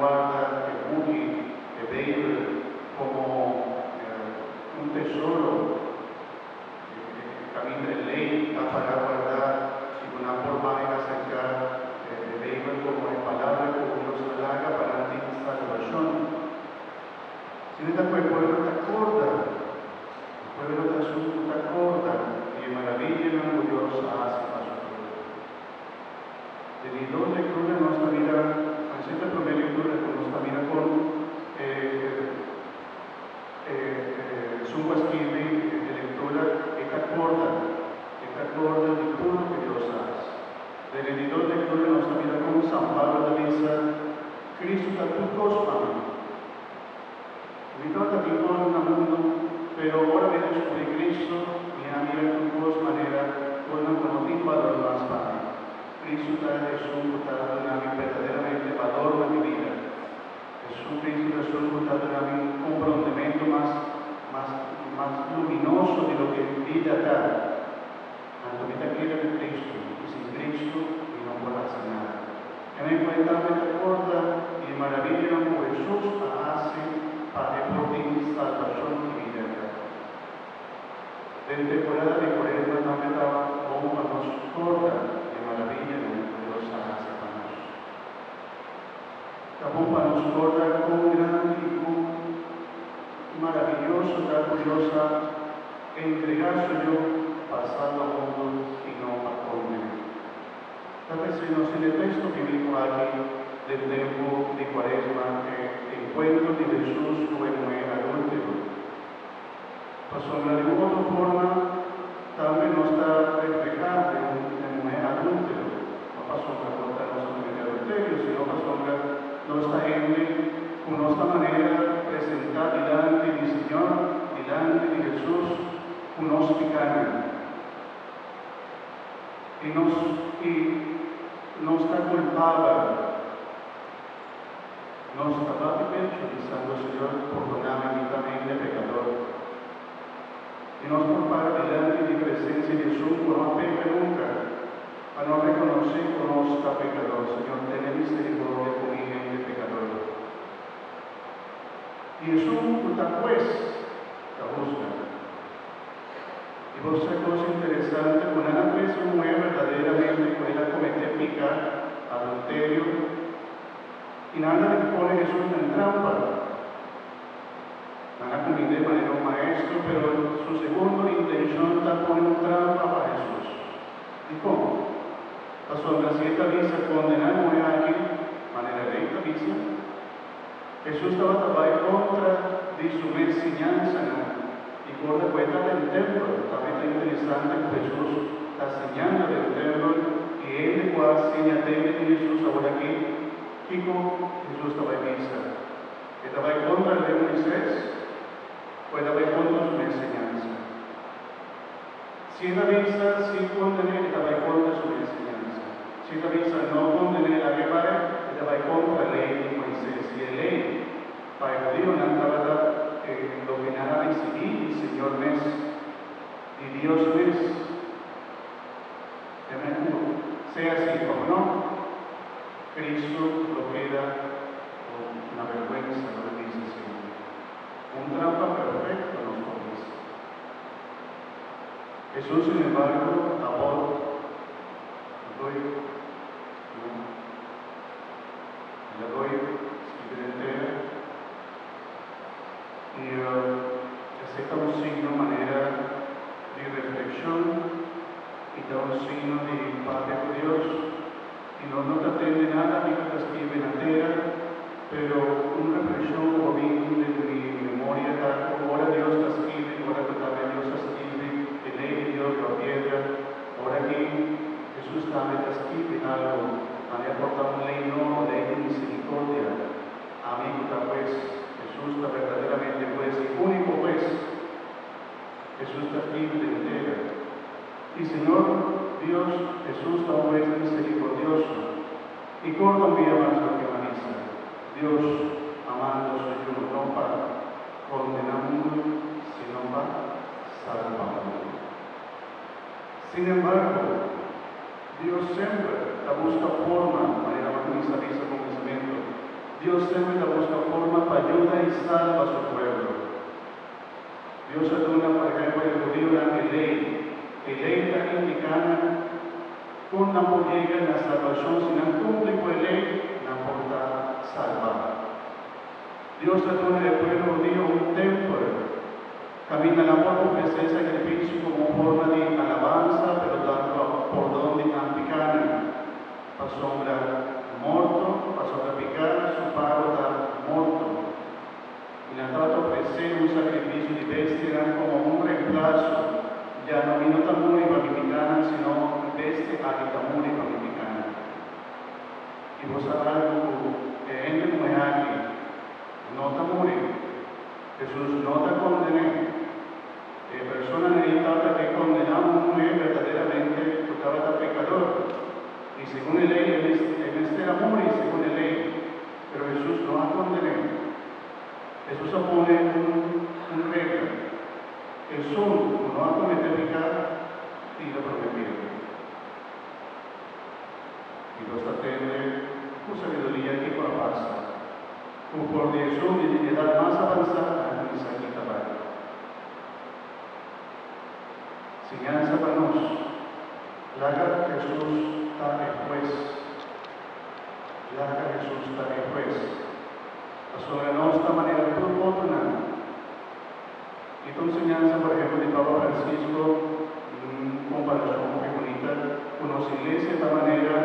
warda e buki, e Beibel, komo un tesoro, kaminda e lei ta pará wardá i ku nan por bai aserká e Beibel komo e Palabra ku Dios a laga pa nan tin salbashon. Sino ta ku e pueblo ta korda, e pueblo ta esun ku ta korda di e maravillanan ku Dios a hasi pa su pueblo. Den di dos lektura nos ta mira, antes e promé lektura ku nos ta mira kon e esun ku a skirbi e lektura e ta korda, e ta korda di tur loke Dios a hasi. Den e di dos lektura nos ta mira kon San Pablo ta bisa, Cristo ta tur kos pa mi. Mi tabata tin kos na mundu, pero ora mi deskubrí Cristo, mi a mira tur kos manera kosnan ku no tin balor mas pa mi. Cristo ta esun ku ta duna mi berdaderamente balor na mi bida. Jesucristo ta esun ku ta duna mi un komprondementu mas mas mas luminoso di loke bida ta. Anto mi ta kere ku Cristo, i sin Cristo mi no por hasi nada. E mi ku e tambe ta korda di e maravillanan ku Hesus a hasi pa e por tin salbashon i bida eterno. Den temporada di Kuaresma tambe ta bon pa nos korda di e maravillanan ku Dios a hasi pa nos. Ta bon pa nos korda kon grandi i kon maraviyoso ta ku Dios a entregá su Yu pa salba mundu i no pa kondené. Ta p'esei nos tin e teksto bíbliko aki den tempu di Kuaresma, e enkuentro di Hesus ku e muhé adúltero. Pasobra di un otro forma tambe nos ta reflehá den un e muhé adúltero, no pasobra por ta nos a kometé adulterio, sino pasobra nos ta hende ku nos ta manera presentá dilanti di Señor, dilanti di Hesus, ku nos pikánan. I nos i nos ta kulpabel. Nos ta bati pechu bisando, Señor, pordona mi, mi ta hende pekador. I nos por para dilanti di presensia di Esun ku no a peka nunka, pa no rekonosé ku nos ta pekador. Señor, tene miserikordia ku mi, hende pekador. I esun ku ta hues ta husga. I bo sa kos interesante ku nan a trese un muhé berdaderamente ku el a kometé pika, adulterio, i nan a tabata pone Hesus den trampa. Nan a kumind'é manera un maestro, pero su segundo intenshon ta pone un trampa pa Hesus. Dikon? Pasobra si e ta bisa kondená e muhé aki, manera lei ta bisa, Hesus tabata bai kontra di su mes siñansanan i korda ku e ta den tèmpel. Tambe ta interesante ku Hesus ta siñando den tèmpel i hende ku a siña tende di Hesus aworakí, kiko Hesus ta bai bisa? E ta bai kontra lei Moisés o e ta bai kontra su mes siñansa? Si e ta bisa si kondené, e ta bai kontra su mes siñansa. Si e ta bisa no kondené laga e bai, e ta bai kontra lei di Moisés. I e lei pa e hudionan tabata e loke nan a risibí di Señor mes, di Dios mes. Temé ku sea así òf no, Cristo lo keda ku na bèrgwensa, lo mi bisa asina. Un trampa perfekto nos por bisa. Hesus, sin embargo, a bòt doy, no, el a doy skibi den tera, i esei ta un signo manera di reflekshon i ta un signo di papia ku Dios, i nos no ta tende nada di ku ta skibi na tera. Pero un reflekshon ku a bin den mi memoria ta ku ora Dios ta skirbi, ora ku tambe Dios a skirbi e lei di Dios riba piedra, ora ki Hesus tambe ta skirbi algu, manera por ta un lei nobo, lei di miserikordia. Ami ku ta hues, Hesus ta berdaderamente hues i úniko hues. Hesus ta skirbi den tera. I Señor Dios, Hesus ta un hues miserikordioso. I korta un bia mas loke m'a bisa. Dios semper ta buska forma pa yuda i salba su pueblo. Dios a duna, por ehèmpel, e hudiunan e Lei. E Lei ta indiká nan kon nan por yega na salbashon. Si nan kumpli ku e Lei, nan por ta salbá. Dios a duna e pueblo hudiu un tèmpel kaminda nan por ofresé sakrifisio komo un forma di alabansa pero tambe pa pordon di nan pikánan, pasobra morto, pasobra piká su pago ta morto. I nan tabata ofresé un sakrifisio di bestianan komo un remplaso, ya no mi no ta muri pa mi pikánan, sino e bestia aki ta muri pa mi pikánan. I bo sa algu ku e hende muhé aki no ta muri. Hesus no ta konden'é. E personanan ei tabata ke kondená un muhé berdaderamente ku tabata pekador. I segun e lei e mester a muri segun e lei. Pero Hesus no a konden'é. Hesus a pone un regla, Esun ku no a kometé piká, tira promé piedra. I nos ta tende ku sabiduria kiko a pasa, ku for di esun di di edat mas avansá a kuminsá kita bai. Siñansa pa nos, Laga Hesus ta e hues. Laga Hesus ta e hues. Pasobra nos ta manera tur otronan. I ta un siñansa, por ehempel, di Papa Francisco, un komparashon hopi bunita, ku nos iglesia ta manera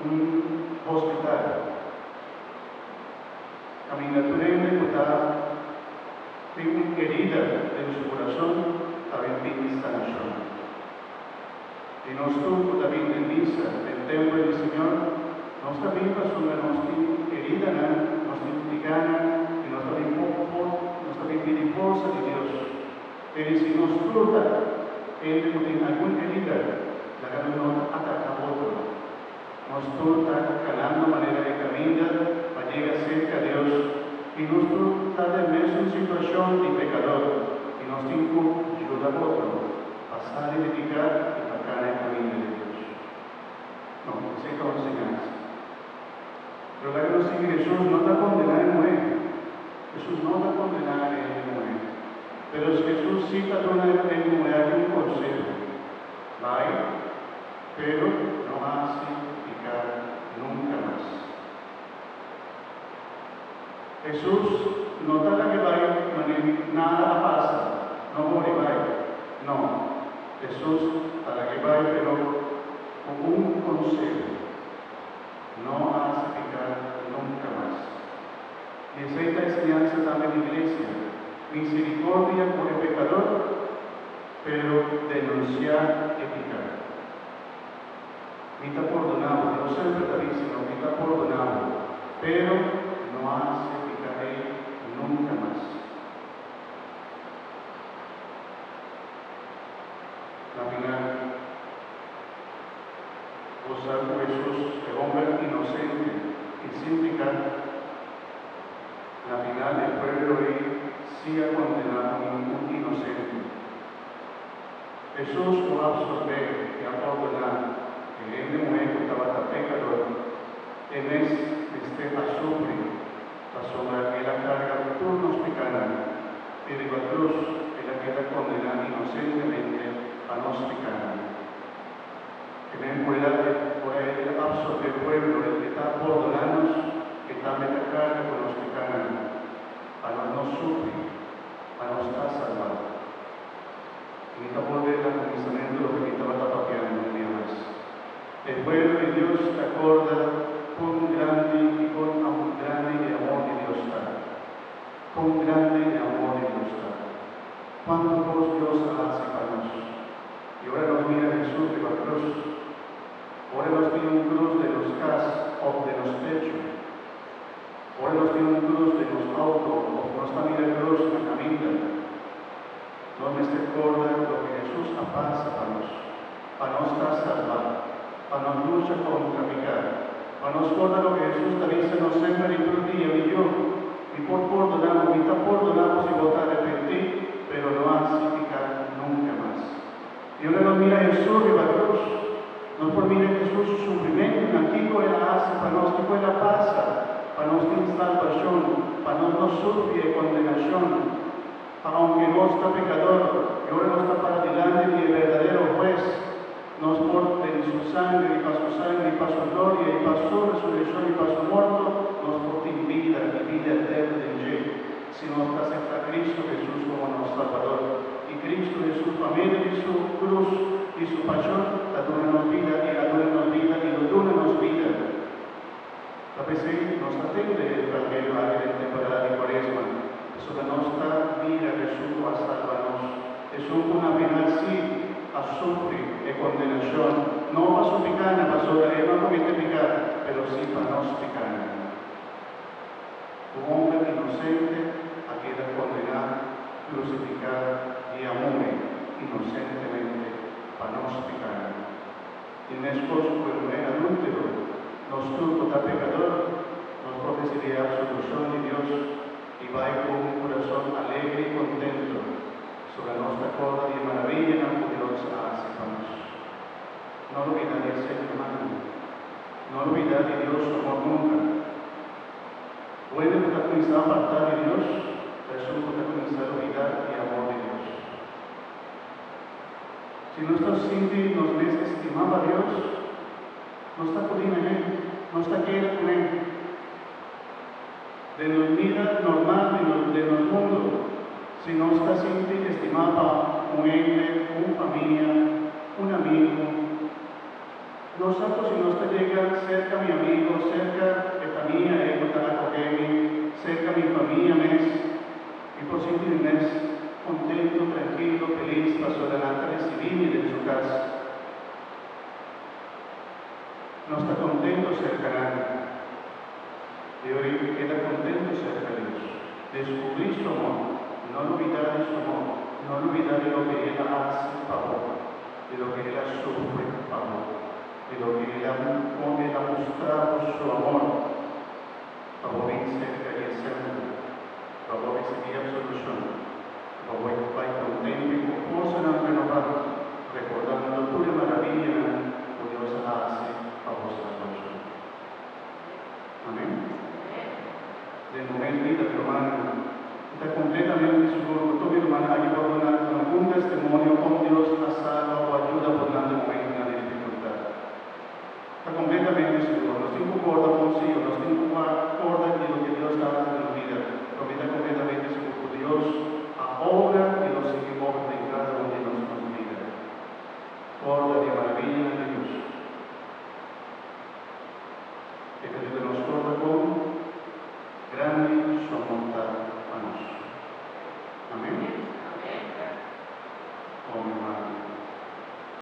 un hospital. Kaminda tur hende ku ta tin un herida den su kurason ta bin pidi sanashon. I nos tur ku ta bin den misa den tempel di Señor, nos ta bin pasobra nos tin heridanan, nos tin pikánan i nos ta bin nos ta bin pidi forsa di Dios. P'e si nos tur ta hende ku tin algun herida, laga nos no ta ataká otro. Nos tur ta kanando manera e kaminda pa yega serka Dios i nos tur ta den mesun situashon di pekador i nos tin ku yuda otro pa sali di piká i pa kana e kaminda di Dios. No, esei ta un siñansa. Pero laga nos sigui Hesus no ta kondená e muhé. Hesus no ta kondená e hende muhé. Pero Hesus sí ta duna e hende muhé aki un konseho. Bai, pero no hasi piká nunka mas. Hesus no ta lag'é bai manera nada a pasa, no muri bai. No, Hesus ta lag'é bai pero ku un konseho, No hasi piká nunka mas. I esei ta e siñansa tambe di iglesia, miserikordia ku e pekador, pero denunsiá e piká. Mi ta pordoná bo, Dios semper ta bisa nos, mi ta pordoná bo, pero no hasi piká ei nunka mas. Na final, bo sa ku Hesus, e homber inosente i sin piká, na final e pueblo ei sí a kondená un inosente. Hesus ku a apsorbé i a pordoná e hende muhé ku tabata pekador, e mes mester a sufri pasobra el a karga tur nos pikánan i riba krus el a keda kondená inosentemente pa nos pikánan. E men ku el a ora el a apsorbé pueblo, el ta pordoná nos, e tambe ta karga ku nos pikánan pa nos no sufri, pa nos ta salbá. Mi ta bolbe na kuminsamentu loke mi tabata papiando un dia mas. E pueblo di Dios ta korda kon grandi i kon grandi e amor di Dios ta. Kon grandi e amor di Dios ta. Kuantu kos Dios a hasi pa nos. I ora nos mira Hesus riba krus, ora nos tin un krus den nos kas òf den nos pechu, ora nos tin un krus den nos outo òf nos ta mira krus na kaminda, Nos mester corda loke Hesus a pasa pa nos, pa nos ta salbá, pa nos lucha contra pica, pa nos corda loke Hesus ta bisa nos semper i tur dia, Mi Yu, mi por pordona bo, mi ta pordona bo si bo ta arepentí, pero no haci pica nunca mas. I ora nos mira Hesus riba cruz, nos por mira Hesus su sufrimentunan, kico El a haci pa nos, kico El a pasa pa nos tin. Pa aunke nos ta pekador, i ora nos ta para dilanti di e berdadero Hues, nos por, den Su sangre, i pa Su sangre, i pa Su gloria, i pa Su resurekshon, i pa Su morto, nos por tin bida, i bida eterno den dje, si nos ta aseptá Kristu Hesus komo nos Salbador. I Kristu Hesus, pa medio di Su krus i Su pashon, ta duna nos bida, i a duna nos bida, i lo duna nos bida. Ta p'esei nos ta tende e Evangelio aki den temporada di Kuaresma, pasobra nos ta mira Hesus ku a salba nos, esun ku na final sí a sufri e kondenashon, no pa su pikánan, pasobra e no a komete piká, pero sí pa nos pikánan. Un homber inosente a keda kondená, krusifiká i a muri inosentemente pa nos pikánan. I meskos ku e muhé adúltero, nos tur ku ta pekador, nos por risibí e absolushon di Dios i bai ku un kurason alegre i kontentu, sobra nos ta kòrda di e maraviyanan ku Dios a hasi pa nos. No lubidá di esei, rumannan. No lubidá di Dios su amor nunka. Wende ku ta kuminsá apartá di Dios ta esun ku ta kuminsá lubidá e amor di Dios. Si nos ta sinti nos mes estimá pa Dios, nos ta pudi na E, nos ta keda ku E. Den nos bida normal di nos den nos mundu, si nos ta sinti estimá pa un hende, un famia, un amigu, nos sa ku si nos ta yega serka mi amigu, serka e famia ei ku ta akohé mi, serka mi famia mes, Mi por sinti mi mes contento, trankilo, felis pasobra nan ta ricibi mi den su cas. Nos ta contento cerca nan. E ora mi keda contento cerca Dios. Descubri su amor, no lubida di su amor, no lubida di loke El a haci pa bo, di loke El a sufri pa bo, di loke El a con El a mustra bo su amor. Pa bo bin serka di e sèmpel, pa bo risibí absolushon, i pa bo bai kontentu i ku forsanan renobá, rekordando tur e maraviyanan ku Dios a hasi pa bo salbashon. Amèn. Den bo mes bida, mi rumannan, mi ta kompletamente sigur ku tur mi rumannan aki por duna algun testimonio kon Dios a salba o a yuda bo durante momentunan di difikultat. Ta completamente sigur. Nos tin cu corda bon sí, o nos tin cu corda di loke Dios ta haci den nos bida. Pero mi ta completamente sigur cu Dios a obra y lo sigui obra den cada un di nos nos bida. Corda di e maravillanan di Dios. E ta yuda nos corda con grandi Su amor ta pa nos. Amen.